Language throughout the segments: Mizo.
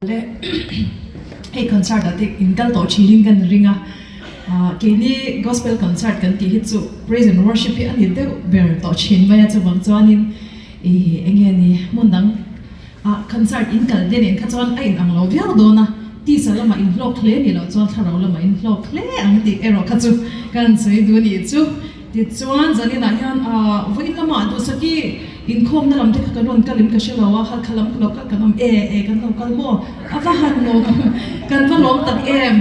Le hei concert ah te in kal tawh thin in kan ring a, ah keini gospel concert kan tih hi chu praise and worship hi a ni deuh ber tawh thin mai a, chuvang chuanin ih eng nge ni hmun dang ah concert in kal te nen kha chuan a in ang lo viau dawn a, tisa lamah in hlawk hle ni loh chuan thlarau lamah in hlawk hle ang tih erawh kha chu kan sawi duh a nih chu. Tichuan, zaninah hian vawiin lamah duhsaki inkhawmna lam te kha kan rawn kal in ka hre lo a, halkha lam ka lo kal kan awm e, e kan lo kal maw? A va han lawm, kan va lawm tak em?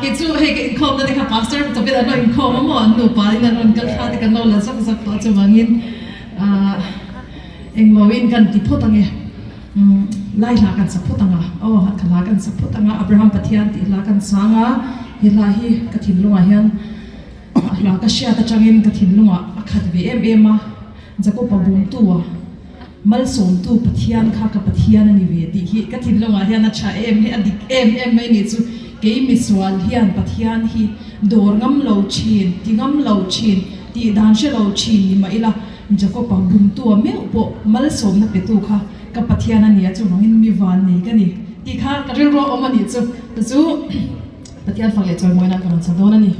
Kei chu hei ka inkhawmna te kha pastor chawpin an rawn inkhawm a maw, an nupa in an rawn kal thla te kan lo la zak zak tawh chuvangin englo in kan ti phawt ang e. Lai hla kan sa phawt ang a, aw halkha hla kan sa phawt ang a, Abraham Pathian tih hla kan sang a, he hla hi ka thinlungah hian A hla ka hriat atangin ka thinlungah a khat ve em em a, Jakob-a bumtu a, malsawmtu Pathian kha ka Pathian a ni ve tih hi ka thinlungah hian a tha em hi, a dik em em mai nih chu. Kei misual hian Pathian hi dawr ngam lo thin, ti ngam lo thin, tih dan hre lo thin ni mah ila, Jakob-a bumtu a meuh pawh malsawmna petu kha ka Pathian a ni a, chuvangin mi van nei ka ni tih kha ka rilru a awm a nih chu. Chu Pathian fak leh chawimawi nan ka rawn sa dawn a ni.